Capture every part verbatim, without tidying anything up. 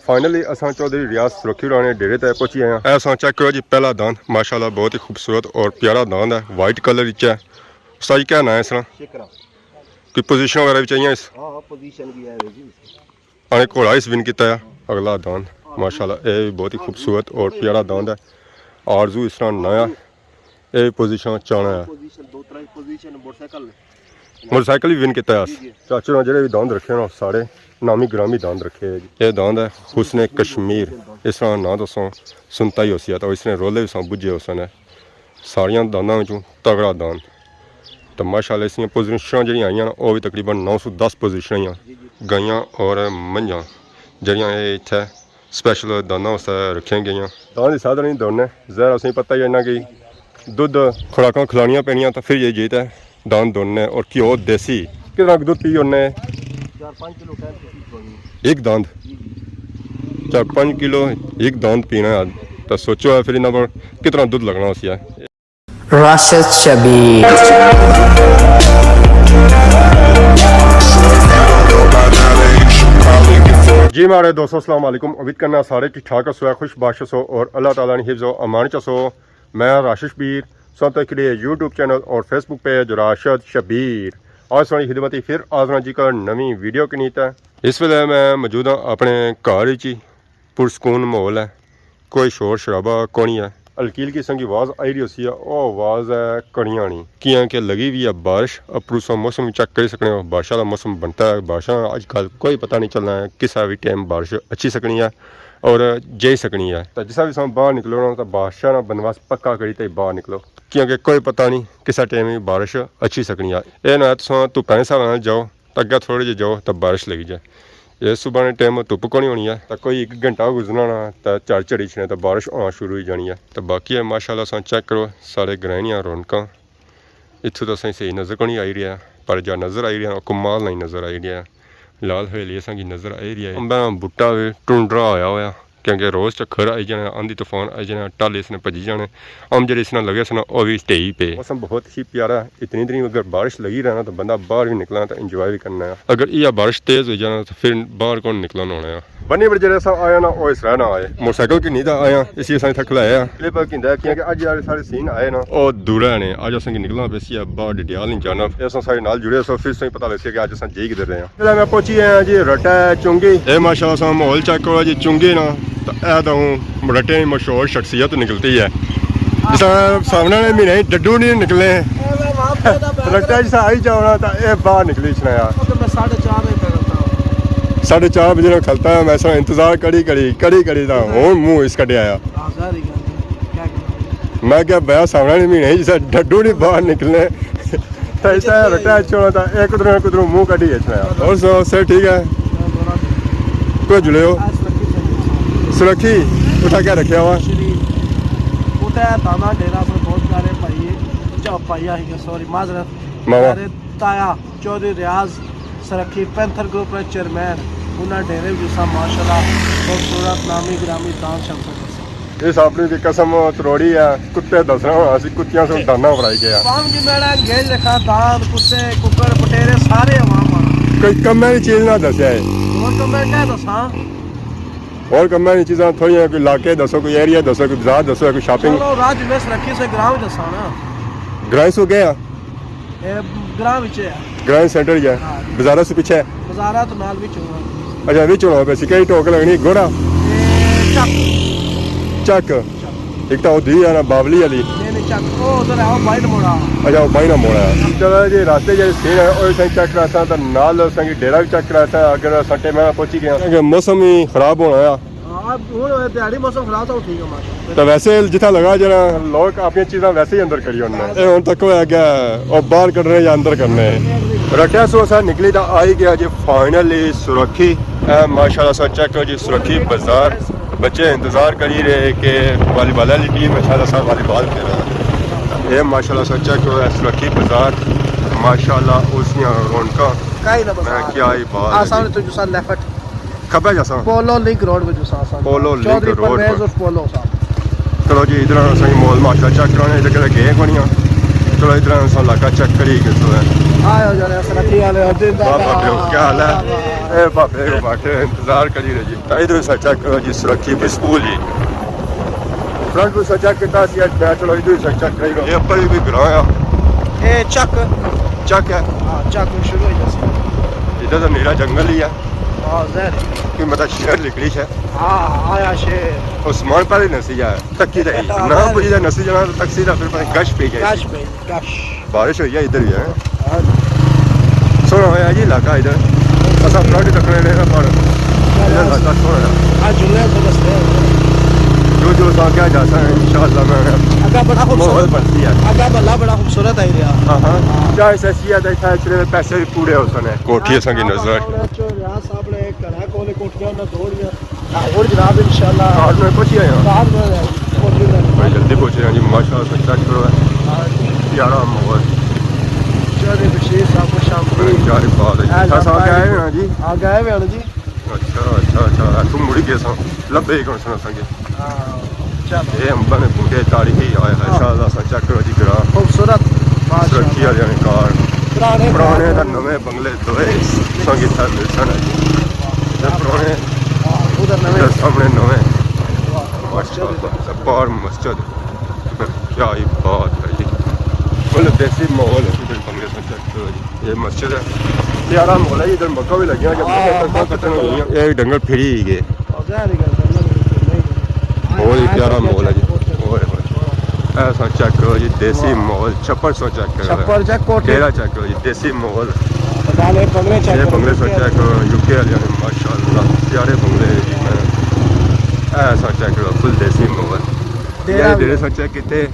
فائنلی اساں چوہدری ریاض سرکھی ہوراں نے ڈیرے تے پہنچی آئے ہاں۔ اے اساں چیک کرو جی، پہلا داند ماشاءاللہ بہت ہی خوبصورت اور پیارا داند ہے، وائٹ کلر وچ ہے۔ استاد جی، کیا ناں ہے اس طرح؟ شکرا۔ کوئی پوزیشن وغیرہ بھی چاہیے اس؟ ہاں، ہاں، پوزیشن بھی ہے جی۔ آنے گھوڑا اس ون کیتا ہے۔ اگلا داند ماشاءاللہ اے بھی بہت ہی خوبصورت اور پیارا داند ہے۔ آرزو اس طرح ناں ہے۔ اے پوزیشن چانا ہے۔ پوزیشن، دو ترے پوزیشن موٹرسائیکل۔ موٹرسائیکل بھی ون کیتا ہے۔ جی، جی۔ چاچے نے جڑے بھی داند رکھے نا، سارے نامی گرامی داند رکھے ہیں جی۔ اے داند ہے حسن کشمیر، اس طرح ناں تساں سنتا ہی ہوسی، تو اس نے رولے بھی ساں بجھے ہوسن۔ ساریاں دانداں وچوں تگڑا داند۔ تو ماشاءاللہ اس دیاں پوزیشناں جڑیاں آئیاں نا، او بھی تقریباً نو سو دس پوزیشناں آئیاں۔ گائیاں اور منجھاں جڑیاں اے اتھے سپیشل دانداں واسطے رکھیاں گئیاں۔ داند اس طرح نہیں دوڑنے، ظاہر اساں پتہ ہی ہے نا کہ دودھ خوراکاں کھلانیاں پینیاں، تو پھر یہ جیت ہے داند دوڑنے۔ اور گھیو دیسی، کتنا دودھ پی ہونے؟ چار پانچ کلو ٹائم کی چیز بنی۔ ایک داند؟ جی، جی۔ چار پانچ کلو ایک داند پینا ہے، تو سوچو ہے پھر انہاں پر کتنا دودھ لگنا ہوسی ہے۔ راشد شبیر۔ جی ماڑے دوستو، السلام علیکم۔ امید کرنا سارے ٹھیک ٹھاک ہسو، خوش باش ہسو اور اللہ تعالیٰ نے حفظ و امان چ ہسو۔ میں راشد شبیر، سن تک لیے یوٹیوب چینل اور فیس بک پیج راشد شبیر۔ آج سنی خدمت پھر حاضر ہاں جی کا نویں ویڈیو کنی تے۔ اس ویلے میں موجود ہاں اپنے گھر وچ ہی۔ پرسکون ماحول ہے، کوئی شور شرابہ کونی ہے۔ ہلکی ہلکی سنگی آواز آئی رہی ہوسی ہے، او آواز ہے کڑیاں نی، کیاں کہ لگی ہوئی ہے بارش۔ اپروں سا موسم چیک کری سکنے ہو، بارشاں دا موسم بنتا ہے۔ بارشاں اج کل کوئی پتہ نہیں چلنا ہے، کسا بھی ٹائم بارش اچھی سکنی ہے اور جائی سکنی ہے۔ تے جسا بھی ساں باہر نکلو نا، تے بارشاں نا بندوبست پکا کری تے باہر نکلو، کیونکہ کوئی پتہ نہیں کسا ٹائم ہی بارش اچھی سکنی ہے۔ اے نہ تساں دھوپاں نے حساب نال جاؤ، تے اگے تھوڑے جے جاؤ تے بارش لگی جائے۔ اے صبح نے ٹائم دھوپ کونی ہونی ہے، تے کوئی ایک گھنٹہ گزرنا نا تے جھڑ جھڑی اچھنے تے بارش ہونا شروع ہوئی جانی ہے۔ تے باقی ہے ماشاءاللہ، تساں چیک کرو سارے گرائیں نیاں رونقاں۔ اتھوں تاں ساں صحیح نظر کونی آئی رہیا، پر جا نظر آئی رہیا، او کمال نہیں نظر آئی رہیا۔ لال حویلی اساں کی نظر آئی رہیا ہے۔ امباں نا بوٹا وی ٹنڈرا ہویا ہویا، کیونکہ روز چکر آئی جانا، آندھی طوفان آئی جانا، ٹالے اس نے بھجی جانے۔ امب جڑے اس نے لگے سن، او وی ڈھئی پے۔ موسم بہت ہی پیارا ہے، اتنی دیر اگر بارش لگی رہنا تو بندہ باہر بھی نکلنا تو انجوائے بھی کرنا ہے۔ اگر یہ بارش تیز ہوئی جانا تو پھر باہر کون نکلنا ہونا ہے۔ بنی پر جڑے اساں آیا نا، او اس طرح نہ آئے۔ موٹرسائیکل کی نہیں تھا آیا، اسی اساں اتھا کھلایا۔ کلپ کیندا ہے، کیونکہ اج یار سارے سین آئے نا، او دورا نے۔ اج اساں کی نکلنا پیسی ہے باہر ڈڈیال نہیں جانا۔ اے اساں سارے نال جڑے سو، پھر اساں پتہ لگسی کہ اج اساں جائی کدھر رہے ہیں۔ چلو میں پہنچی آیا جی رٹا چنگی۔ اے ماشاءاللہ اساں ماحول چیک کرو جی چنگی نا، تو اے تو ہوں رٹے نی مشہور شخصیت نکلتی ہے۔ جس طرح ساونا نے مہینے ڈڈو نہیں نکلے۔ رٹا جس آئی جاؤ نا تو اے باہر نکلی اچھنا یار۔ ساڑھے چار بجے نا کھلتا ہے، میں سا انتظار کری کری، کری کری دا ہوں منہ اس کڈے آیا۔ میں کہیا بیا ساونا نے مہینے جس ڈڈو نہیں باہر نکلنے۔ تے اس طرح رٹا چھوڑا تا اے کدروں نہ کدروں منہ کڈی اچھنا ہے۔ اور سناؤ، سر ٹھیک ہے؟ کوئی جلے ہو؟ سرکھی؟ اتھا کیا رکھیا ہوا؟ اتھا دانا ڈیرا سر بہت پیارے بھائی، جا بھائی آئی گیا، سوری، معذرت۔ ماما۔ پیارے تایا چوہدری ریاض سرکھی پینتھر گروپ نے چیئرمین، انہاں ڈیرے وچ اساں ماشاءاللہ خوبصورت نامی گرامی دان شمس۔ اس اپنی دی قسم تروڑی ہے، کتے دسنا ہونا سی، کتیاں سن دانا بنائی گیا۔ فارم کی میڑا گیل رکھا، دان، کتے، ککڑ، پٹیرے سارے عوام آنا۔ کوئی کمے نی چیز نہ دسیا ہے۔ اور کمے کیا دساں؟ اور کمے نی چیزاں تھوڑیاں، کوئی علاقے دسو، کوئی ایریا دسو، کوئی بازار دسو، کوئی شاپنگ۔ چلو، راج ویس رکھی سے گراں وچ دساں نا۔ گراں سو گیا؟ اے گراں وچ ہے۔ گراں سینٹر ہی ہے۔ ہاں۔ بازاراں سے پیچھے ہے؟ بازاراں تو نال وچ ہونا۔ اچھا، وچ ہونا پیا سی۔ کئی ٹوک لگنی؟ گوڑا؟ اے چک۔ چک۔ چک۔ ایک تو وہ دوئی ہے نا، باولی والی۔ نہیں، نہیں، چک۔ وہ ادھر ہے، وہ بائی نہ موڑا۔ اچھا، وہ بائی نہ موڑا ہے۔ چلو جی، راستے جی سین ہے، وہ سائیں چیک کرا سا، تو نال سائیں ڈیرا بھی چیک کرا سا، اگر سٹے میں پہنچی گیا۔ کیونکہ موسم ہی خراب ہونا ہے۔ ہاں، ہن دیہاڑی موسم خراب تھا، ٹھیک ہے ماشاءاللہ۔ تو ویسے جتھا لگا جڑا لوگ اپنی چیزاں ویسے ہی اندر کری ہونے۔ اے ہن تک ہویا گیا، او باہر کڈنے یا اندر کرنے۔ رٹیا سو اساں نکلی تا آئی گیا جی فائنلی سرکھی۔ اے ماشاءاللہ سو چیک کرو جی سرکھی بازار۔ بچے انتظار کری رہے کہ والی بال والی ٹیم اچھا سا والی بال کھیلنا۔ اے ماشاءاللہ سو چیک کرو اے سرکھی بازار۔ ماشاءاللہ اس دیاں رونقاں۔ کیا ہی بازار۔ کیا ہی بات ہے آ سامنے جی۔ تو جو سا لیفٹ کھبے جاساں۔ پولو لنک روڈ پہ جاساں۔ پولو لنک چوہدری روڈ پرویز پہ۔ عرف پولو صاحب۔ چلو جی، ادھر اساں کی مال ماشاء چیک کرانے، ادھر کدے گئے کونی ہاں۔ چلو ادھر اساں علاقہ چیک کری کے سو ہے۔ آئے ہو جانے سرکھی والے ہو، زندہ بابا باد۔ پیو، کیا حال ہے؟ اے بابے کو بیٹھے انتظار کری رہے جی۔ ادھر سا چیک کرو جی، سرکھی بھی سکول جی۔ فرنٹ کو سا چیک کیتا سی، اج میں چلو ادھر سا چیک کری۔ یہ اپر بھی کوئی گراں آ۔ اے چک۔ چک ہے۔ ہاں، چک شروع ہو جاسی۔ ادھر تو نیرا جنگل ہی ہے۔ ہاں، ظاہر ہے۔ کوئی مطلب شیر نکلی ہے۔ ہاں، آیا شیر۔ عثمان پہلے نسی جا، تکی رہی۔ ہاں، نہ ظاہر ہے۔ پوچھی جا نسی جانا تو تکسی دا پھر پتہ گش پی جائے۔ گش پی، گش۔ بارش ہوئی ہے ادھر بھی، ہیں؟ ہاں جی۔ سوہنا ہویا جی علاقہ ادھر۔ اساں فرنٹ تکنے نے نا، پر ادھر علاقہ سوہنا ہے۔ ہاں، جملے تو دستے ہیں۔ جو جو اساں کیا جا سکتے ہیں، انشاءاللہ میں اگا بڑا خوبصورت ماحول بنتی ہے۔ اگا بلا بڑا خوبصورت آئی رہا۔ ہاں، ہاں۔ چاہے سیاسی ہے تو اتھا چلے پیسے بھی پورے ہو سکنے۔ کوٹھی اساں کی نظر۔ سامنے گھرا کول کوٹھیاں نہ دوڑیاں۔ ہاں، ہن جناب انشاءاللہ۔ کار میں پہنچی آئے ہاں۔ کار میں آئے ہاں۔ بڑی جلدی پہنچے ہیں جی، ماشاءاللہ سے چیک کرو۔ ہاں جی۔ پیارا ماحول۔ چودھری بشیر صاحب، خوش آمدید۔ کیا بات ہے جی۔ اے اساں لمبا آگے آئے ہیں جی۔ آگے آئے ہوئے ہیں جی۔ اچھا، اچھا، اچھا۔ اتھوں مڑی گئے ساں۔ لبے ہی کون سنا سنگے۔ ہاں، چلو۔ اے امباں نے بوٹے تاریخی آئے ہیں۔ ہاں۔ انشاءاللہ اساں چیک کرو جی گراں۔ خوبصورت۔ ماشاءاللہ۔ ترقی والے نے کار۔ پرانے پرانے دا نویں بنگلے دوئے سنگی تھا مل سن جی۔ تے پرانے ہاں، ادھر نویں۔ تے سامنے نویں۔ واہ، واہ، واہ، پار مسجد۔ کیا ہی بات ہے جی۔ فل دیسی ماحول ہے ادھر بنگلے سن چیک کرو جی۔ یہ مسجد ہے۔ پیارا ماحول ہے جی، ادھر مکہ بھی لگیا ہے۔ ہاں، مکہ ختم ہو گئی ہے۔ یہ ڈنگر پھری ہی گئے۔ ظاہر ہے۔ بہت ہی پیارا ماحول ہے جی۔ اوئے ہوئے۔ اے سا چیک کرو جی، دیسی ماحول، چھپر سا چیک کرو۔ چھپر چیک، کوٹھے۔ ڈیرہ چیک کرو جی، دیسی ماحول۔ نالے بنگلے چیک یہ کرو۔ بنگلے سا چیک کرو، یو کے والے نے، ماشاءاللہ، پیارے بنگلے جی۔ اے سا چیک کرو، فل دیسی ماحول۔ ڈیرہ یہ ڈیرے سا چیک کیتے۔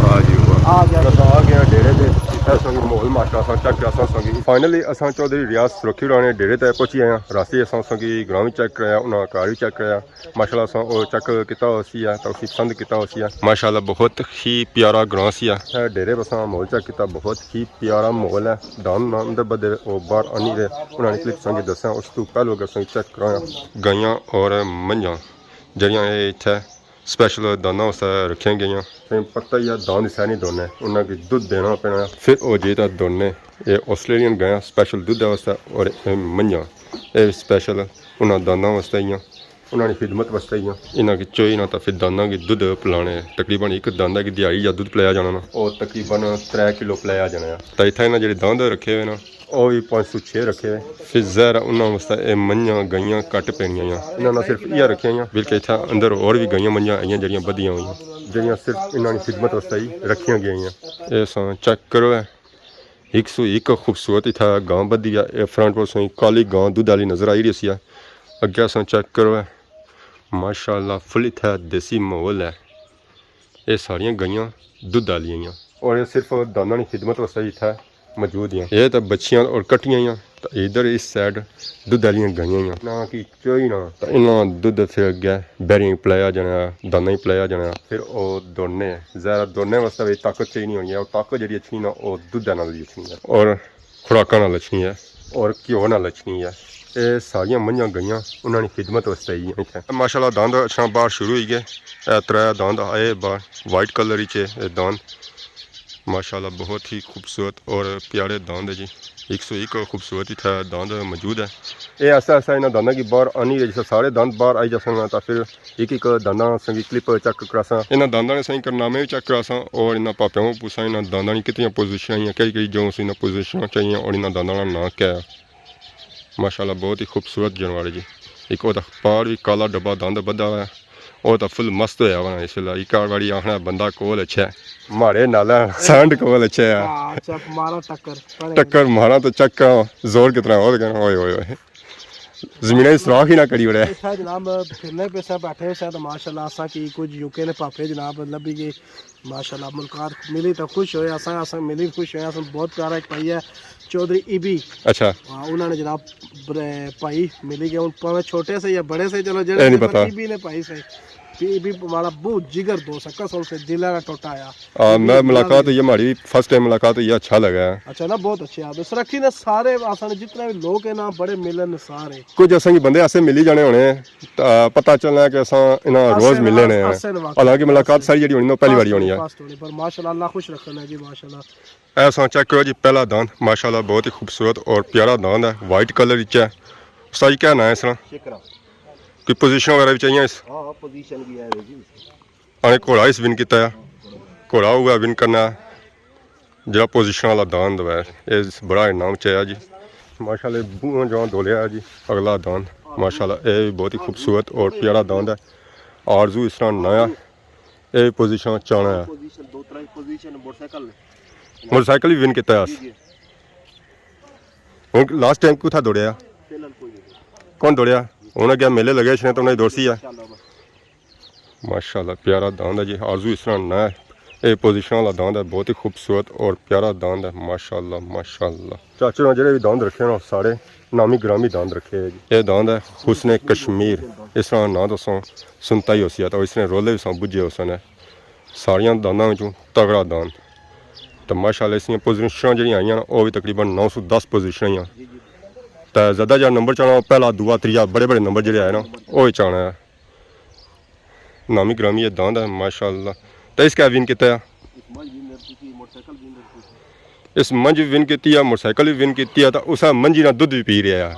آ جی واہ۔ آ گیا۔ بس آ گیا ڈیرے تے۔ اے سا ماحول ماشاءاللہ سا چیک کرو، سا سنگی۔ فائنلی اساں چوہدری ریاض سرکھی رانے ڈیرے تے پہنچی آئے ہاں۔ راستے اساں سنگی گراں بھی چیک کرایا، انہاں گھر بھی چیک کرایا۔ ماشاءاللہ اساں او چیک کیتا ہوسی ہے، تاں اسی پسند کیتا ہوسی ہے۔ ماشاءاللہ بہت ہی پیارا گراں سی ہے۔ اے ڈیرے بساں ماحول چیک کیتا، بہت ہی پیارا ماحول ہے۔ دان نہ اندر بدے او باہر آنی دے، انہاں نے کلپ سنگی دساں، اس تو پہلو اگر سنگی چیک کرایا۔ گائیاں اور منجھاں جڑیاں اے اتھے سپیشل دانداں واسطے رکھیاں گئیاں۔ تساں پتہ ہی ہے داند اسے نہیں دونے، انہاں کی دودھ دینا پینا۔ پھر او جے تاں دونے، اے آسٹریلین گائیاں سپیشل دودھ واسطے اور اے منجھاں، اے سپیشل انہاں دانداں واسطے ہیاں۔ انہاں نی خدمت واسطے ہی آں۔ انہاں کی چوئی نہ تاں پھر دانداں کی دودھ پلانے۔ تقریباً ہک داندا کی دیہاڑی جا دودھ پلایا جانا نا۔ او تقریباً ترے کلو پلایا جانا آ۔ تاں اتھاں انہاں جیہڑے داند رکھے ہوئے نا، او وی پانچ سو چھ رکھے ہوئے۔ پھر ظاہر ہے انہاں واسطے اے منجھاں گائیاں گھٹ پینیاں آں۔ انہاں نہ صرف ایہہ رکھیاں آں، بلکہ اتھاں اندر ہور وی گائیاں منجھاں آئیاں جیہڑیاں بدھیاں ہوئیاں۔ جیہڑیاں صرف انہاں نی خدمت واسطے ہی رکھیاں گئیاں۔ اے ساں چیک کرو اے۔ ہک سو ہک خوبصورت اتھا گاں بدھی آ۔ اے فرنٹ پاسوں ہی کالی گاں دودھ آلی نظر آئی رہی سی آ۔ اگے اساں چیک کرو اے۔ ماشاءاللہ فل اتھا دیسی ماحول ہے۔ اے ساریاں گائیاں دودھ آلیاں ہیاں۔ اور اے صرف دانداں نی خدمت واسطے ہی اتھا موجود ہیاں۔ اے تاں بچیاں اور کٹیاں ہیاں۔ تاں ادھر اس سائیڈ دودھ آلیاں گائیاں ہیاں۔ نہ کی چوئی نہ۔ تاں انہاں دودھ پھر اگے بیریاں کی پلایا جانا، دانداں کی پلایا جانا۔ پھر او دوڑنے، ظاہر ہے دوڑنے واسطے وی طاقت چاہیے ہونی ہے۔ او طاقت جیہڑی اچھنی نا، او دودھ نال ہی اچھنی ہے۔ اور خوراکاں نال اچھنی ہے۔ اور گھیو نال اچھنی ہے۔ اے ساریاں منجھاں گائیاں انہاں نی خدمت واسطے ہی ہیں اتھے۔ ماشاءاللہ داند اچھنا باہر شروع ہوئی گئے۔ اے ترے داند آئے باہر، وائٹ کلر اچ اے داند۔ ماشاءاللہ بہت ہی خوبصورت اور پیارے داند ہے جی۔ ہک سو ہک خوبصورت اتھے داند موجود ہے۔ اے آہستہ آہستہ انہاں دانداں کی باہر آنی ہے، جس طرح سارے داند باہر آئی جاسن تاں پھر ہک ہک دانداں سنگی کلپ چیک کراساں۔ انہاں دانداں نے سائیں کارنامے وی چیک کراساں اور انہاں پاپیاں کو پوچھاں انہاں دانداں نی کتنیاں پوزیشناں ہیاں، کہڑی کہڑی جگہ سے انہاں پوزیشناں چاہیاں اور انہاں دانداں نا ناں کیا ہے۔ ماشاءاللہ بہت ہی خوبصورت جانور ہے جی۔ ہک او تاں پار وی کالا ڈبا داند بدھا ہوا ہے۔ او تاں فل مست ہویا ہوا ہے اس ویلے۔ ہک آڑ واڑی آخنا بندہ کول اچھے۔ ماڑے نال سینڈ کول اچھے۔ ہاں، چک مارا ٹکر۔ ٹکر مارا تو چک زور کتنا ہو گیا۔ اوئے، اوئے، اوئے۔ زمیناں دی سوراخ ہی نہ کری اوڑے۔ اتھا جناب پھرنے پے ساں، بیٹھے ہوئے ساں تو ماشاءاللہ اساں کی کچھ یو کے نے پاپے جناب لبھی گئے۔ ماشاءاللہ ملاقات ملی تو خوش ہوئے اساں، اساں ملی خوش ہوئے اساں۔ بہت پیارا ہک بھائی ہے چوہدری ای بی۔ اچھا۔ ہاں، انہاں نے جناب بر-، بھائی ملی گئے۔ ہن پاویں چھوٹے سے یا بڑے سے، چلو جیہڑے اے نہیں پتہ۔ ای بی نے بھائی سے۔ ای بی ہمارا بہت جگر دوست ہے، قسم سے دل آلا ٹوٹا آیا۔ آ، میں ملاقات ہوئی ہے ہماری، فرسٹ ٹائم ملاقات ہوئی ہے، اچھا لگا ہے۔ اچھا نا، بہت اچھے آپ۔ سرکھی نے سارے اساں نے جتنے بھی لوگ ہیں نا، بڑے ملن نے سارے۔ کچھ اساں کی بندے ایسے ملی جانے ہونے، تاں پتہ چلنا کہ اساں انہاں روز ملے نے۔ حالانکہ ملاقات ساری جیہڑی ہونی نا، او پہلی واری ہونی ہے۔ فرسٹ ہونی، پر ماشاءاللہ اللہ خوش رکھنا ہے جی، ماشاءاللہ۔ ایسا چیک کرو جی، پہلا داند ماشاءاللہ بہت ہی خوبصورت اور پیارا داند ہے، وائٹ کلر وچ ہے۔ استاد جی، کیا نام ہے اس طرح؟ شکرا۔ کوئی پوزیشن وغیرہ بھی چاہیے اس؟ ہاں، ہاں، پوزیشن بھی ہے جی۔ آنے گھوڑا اس ون کیتا ہے، گھوڑا ہوا ون کرنا ہے۔ جڑا پوزیشن والا داند ہے، اس بڑا انعام چاہیا جی۔ ماشاءاللہ، بہوں جوان دولیا ہے جی۔ اگلا داند ماشاءاللہ، اے بھی بہت ہی خوبصورت اور پیارا داند ہے۔ آرزو اس طرح نہ ہے، اے بھی پوزیشن چاہنا ہے۔ پوزیشن، دو ترے پوزیشن موٹر سائیکل۔ موٹر سائیکل بھی ون کیتا ہے اس۔ جی، جی۔ ہن لاسٹ ٹائم کتھا دوڑیا؟ فی الحال کوئی نہیں۔ کون دوڑیا؟ ہن اگے میلے لگے اچھنے تو انہیں دوڑسی ہے۔ انشاءاللہ بس۔ ماشاءاللہ، پیارا داند ہے جی، آرزو اس طرح نہ ہے۔ اے پوزیشن والا داند ہے، بہت ہی خوبصورت اور پیارا داند ہے، ماشاءاللہ، ماشاءاللہ۔ چاچے نے جڑے بھی داند رکھے نا، سارے نامی گرامی داند رکھے ہے جی۔ اے داند ہے حسن کشمیر، اس طرح نہ تو سن سنتا ہی ہوسی ہے، تو اس نے رولے بھی سن بجھے ہو سن۔ ساریاں دانداں وچوں تگڑا داند۔ تو ماشاءاللہ، اس دیاں پوزیشناں جڑیاں آئیاں نا، او بھی تقریباً نو سو دس پوزیشناں آئیاں۔ تے زیادہ جڑا نمبر چاہنا، او پہلا، دووا، تریا، بڑے بڑے نمبر جڑے آئے نا، او ہی چاہنا ہے۔ نامی گرامی یہ داند ہے، ماشاءاللہ۔ تے اس کا ون کیتا ہے؟ اس منج ون کیتی ہے، موٹر سائیکل ون کیتی ہے، تے اسا منجی نا دودھ بھی پی رہیا ہے۔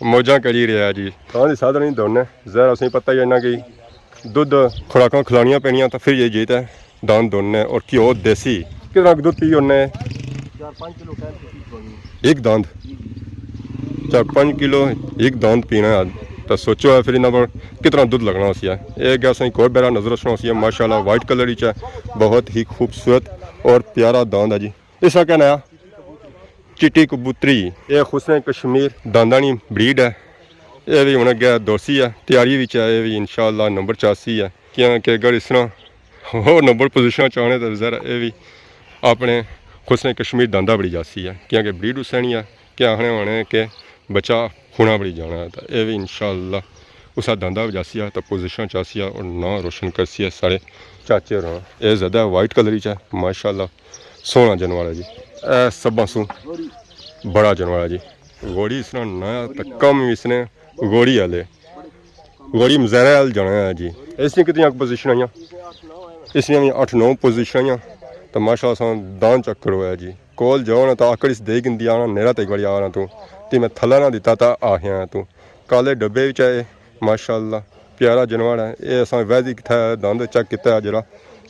موجاں کری رہیا ہے جی۔ داند سادہ نہیں دوڑنے، ظاہر اسیں پتہ ہی ہے نا کہ دودھ خوراکاں کھلانیاں پینیاں، تو پھر یہ جیت ہے۔ داند دوڑنے اور گھیو دیسی۔ کتنا دودھ پی ہونے؟ چار پنج کلو ٹائم کی چیز بنی۔ ایک داند؟ جی، جی۔ چار پنج کلو ایک داند پینا ہے۔ تو سوچو ہے پھر انہاں پر کتنا دودھ لگنا ہوسی ہے۔ ایک گیا سائیں، ایک اور بیرا نظر رکھنا ہوسی ہے، ماشاءاللہ وائٹ کلر وچ ہے، بہت ہی خوبصورت اور پیارا داند ہے جی۔ اس کا کیا نام ہے؟ چٹی کبوتری۔ یہ حسن کشمیر داندانی بریڈ ہے۔ یہ بھی ہن اگے دوڑسی ہے، تیاری وچ ہے، یہ بھی انشاءاللہ نمبر چاسی ہے۔ کیونکہ اگر اس طرح ہور نمبر پوزیشن چاہنے تو ذرا یہ بھی اپنے حسن کشمیر داندا بڑی جاسی ہے، کیونکہ بریڈ حسینی ہے، کیا آخنے ہونے کہ بچہ خونا بڑی جانا ہے، تو یہ بھی انشاءاللہ اسا داندا بڑی جاسی ہے، تو پوزیشن چاسی ہے اور ناں روشن کرسی ہے سارے چاچے ہوراں۔ یہ زیادہ وائٹ کلر وچ ہے، ماشاءاللہ سوہنا جانور ہے جی۔ اے سباں سوں بڑا جانور ہے جی۔ گھوڑی اس طرح نہ ہے تو کم اس نے گھوڑی والے، گھوڑی مظاہرے وال جانا ہے جی۔ اس نے کتنی پوزیشن آئیاں؟ اس نے بھی اٹھ نو پوزیشن آئیاں۔ تو ماشاءاللہ ساں داند چیک کرو ہے جی۔ کول جاؤ نا تو آکڑ اس دے گندی آنا، نیرا تے ایک باری آنا تو۔ تے میں تھلا نہ دیتا تا آخیا تو۔ کالے ڈبے وچ آئے، ماشاءاللہ پیارا جانور ہے۔ اے اساں ویدی کتھا ہے، داند چیک کیتا ہے جڑا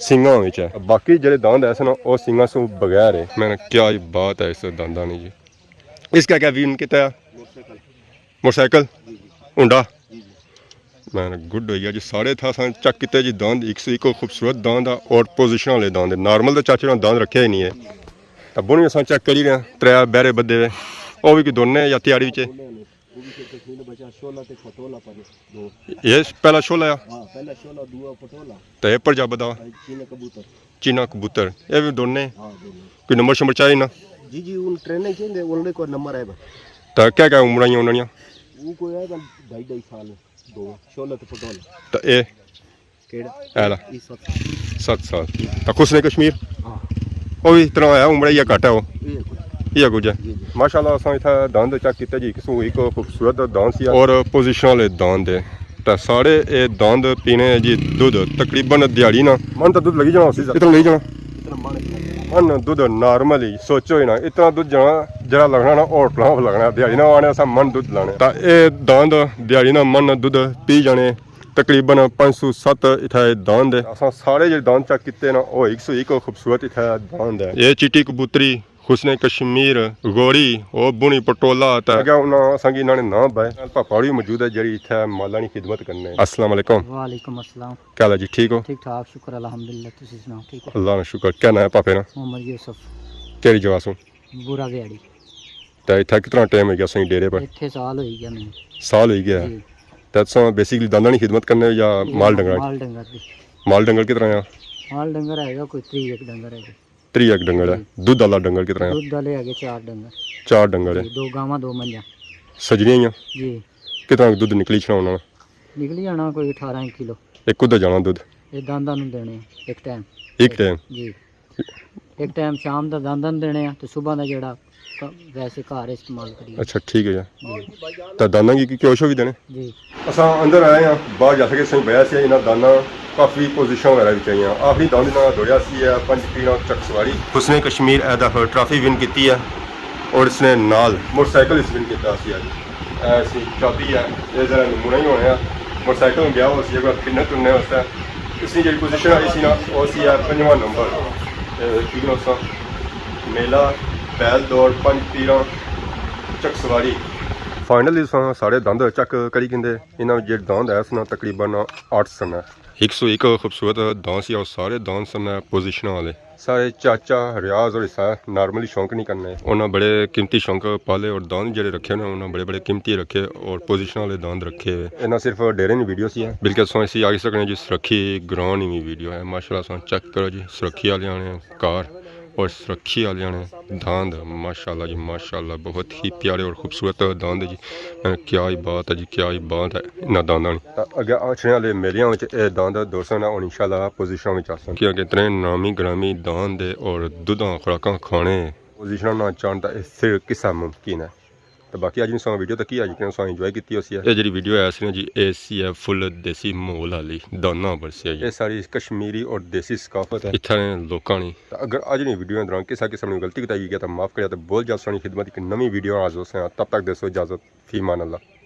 سنگاں وچ ہے۔ باقی جڑے داند ایسے نا، او سنگاں سوں بغیر ہے۔ میں نے کیا ہی بات ہے اس دانداں نے جی۔ اس کا کیا وین کیتا ہے؟ موٹر سائیکل۔ موٹر سائیکل؟ جی، جی۔ ہونڈا؟ جی، جی۔ میں نے گڈ ہوئی گیا جی، سارے تھا اساں چیک کیتے جی داند، ایک سو ایک خوبصورت داند ہے اور پوزیشن والے داند ہے۔ نارمل تو چاچے نے داند رکھے ہی نہیں ہے۔ تے بن بھی اساں چیک کری رہے ہیں، ترے بیرے بدے ہوئے۔ او بھی کوئی دوڑنے یا تیاری وچ ہے؟ وہ بھی کوئی کشمیر بچا، شولا تے پٹولا پر دو۔ یہ پہلا شولا ہے؟ ہاں، پہلا شولا، دوا پٹولا۔ تے یہ پر جا بدا؟ چینا کبوتر۔ چینا کبوتر۔ یہ بھی دوڑنے؟ ہاں، دوڑنے۔ کوئی نمبر شمبر چاہیے نا؟ جی، جی، ان ٹریننگ چاہیے، انہوں نے کوئی نمبر ہے بس۔ تے کیا کیا عمر آئیاں انہاں دیاں؟ وہ کوئی ہے بس ڈھائی، ڈھائی سال۔ دو، شولا تے پٹولا۔ تے اے؟ کیڑا؟ ایلا۔ یہ ست سال۔ ست سال۔ تے حسن کشمیر؟ ہاں۔ او بھی اتنا ہویا، عمر یا گھٹ ہے او؟ یہ کچھ۔ یہ کچھ ہے۔ جی، جی۔ ماشاءاللہ، اساں اتھا داند چیک کیتے جی، ایک سو ایک خوبصورت داند سی اور پوزیشن والے داند ہے۔ تے سارے اے داند پینے جی دودھ، تقریباً دیہاڑی نا من تو دودھ لگی جانا ہوسی، اتنا لگی جانا۔ اتنا من من دودھ نارمل ہی، سوچو ہی نا، اتنا دودھ جانا جڑا لگنا نا، ہوٹلاں لگنا، دیہاڑی نا آنے اساں من دودھ لانے۔ تے اے داند دیہاڑی نا من دودھ پی جانے۔ تقریباً پنج سو ست اتھا داند ہے۔ اساں سارے جڑے داند چیک کیتے نا، او ایک سو ایک خوبصورت اتھا داند ہے۔ اے چٹی کبوتری، حسن کشمیر، گھوڑی، او بونی پٹولا تے اگے انہاں اساں کی انہاں نے نام بائے۔ پاپا ہوری موجود ہے جڑی اتھا مالاں نی خدمت کرنے۔ السلام علیکم۔ وعلیکم السلام۔ کیا حال ہے جی، ٹھیک ہو؟ ٹھیک ٹھاک، شکر الحمدللہ، تسی سناؤ، ٹھیک ہو؟ اللہ نا شکر۔ کیا نام ہے پاپے نا؟ محمد یوسف۔ کیڑی جگہ سوں؟ بورا ویاڑی۔ تے اتھا کتنا ٹائم ہوئی گیا سائیں ڈیرے پر؟ اتھے سال ہوئی گیا میں۔ سال ہوئی گیا۔ جی۔ تے تساں بیسیکلی دانداں نی خدمت کرنے ہو یا جی، مال ڈنگر؟ مال ڈنگر دی۔ مال ڈنگر کتنا ہے؟ مال ڈنگر ہے گا کوئی تریہہ ایک ڈنگر ہے گا۔ تریہہ ایک ڈنگر ہے۔ جی۔ دودھ والا ڈنگر کتنا ہے؟ دودھ والے ہے گے چار ڈنگر۔ چار ڈنگر ہے۔ جی، دو گاواں، دو منجاں۔ سجنیاں ہی ہیں؟ جی۔ کتنا دودھ نکلی چھنا انہاں نا؟ نکلی جانا کوئی اٹھارہ کلو۔ ایک کدھر جانا دودھ؟ یہ دانداں نوں دینے ایک ٹائم۔ ایک ٹائم؟ جی۔ ایک ٹائم شام دا دانداں نوں دینے آ تے صبح دا جڑا ک-، ویسے گھر استعمال کریے۔ اچھا، ٹھیک ہے جی۔ جی۔ تے دانداں کی کیو شو بھی دینے؟ جی۔ اساں اندر آئے ہاں، باہر جیسا کہ سائیں بیا سی انہاں دانداں کافی پوزیشن وغیرہ وچ آئیاں۔ آخری داؤں دے نال دوڑیا سی ہے پنج پیڑاں چک سواری۔ حسن کشمیر اے دفعہ ٹرافی ون کیتی ہے اور اس نے نال موٹر سائیکل اس ون کیتا سی۔ اے اس نی چابی ہے، اے ذرا نمونہ ہی ہونا ہے۔ موٹر سائیکل گیا ہوا سی اگلا پھرنے ٹرنے واسطے۔ اس نی جڑی پوزیشن آئی سی نا، او سی ہے پنجواں نمبر۔ تے ٹھیک نہ اساں میلہ، بیل دوڑ، پنج پیڑاں، چک سواری۔ فائنلی اساں سارے داند چیک کری گھندے۔ انہاں وچ جڑے داند ہے اس نا تقریباً اٹھ سن ہے۔ ہک سو ہک خوبصورت داند سی اور سارے داند سن پوزیشناں والے۔ سارے چاچا ریاض اور حصہ نارملی شوق نہیں کرنے۔ انہاں بڑے قیمتی شوق پالے اور داند جڑے رکھے نے، انہاں بڑے بڑے قیمتی رکھے اور پوزیشن والے داند رکھے ہوئے۔ انہاں صرف ڈیرے نی ویڈیو سی ہے، بلکہ اساں اسی آکھی سکنے جی سرکھی گراں نی وی ویڈیو ہے۔ ماشاءاللہ اساں چیک کرو جی، سرکھی والے آنے کار اور سرکھی والے آنے داند۔ ماشاءاللہ جی ماشاءاللہ، بہت ہی پیارے اور خوبصورت داند ہے جی۔ کیا ہی بات ہے جی، کیا ہی بات ہے انہاں دانداں نی۔ تاں اگے اچھنے والے میلیاں وچ اے داند دوستاں نال ہن انشاءاللہ پوزیشناں وچ آسن۔ کیونکہ اتنے نامی گرامی داند دے اور دودھاں خوراکاں کھانے۔ پوزیشناں نہ چاہن تاں اے صرف قصہ ممکن ہے۔ تے باقی اج نی ساں ویڈیو تکی، اج کنے ساں انجوائے کیتی ہوسی ہے۔ اے جڑی ویڈیو ہے سی نا جی، اے سی ہے فل دیسی ماحول آلی دانداں پر سی ہے جی۔ اے ساری کشمیری اور دیسی ثقافت ہے۔ اتھے نے لوکاں نی۔ تے اگر اج نی ویڈیو دے دوران کسا قسم نی غلطی کوتاہی ہوئی گیا تاں معاف کریا تے بول جا، سانی خدمت اک نویں ویڈیو حاضر ہوساں۔ تب تک دیسو اجازت، فی امان اللہ۔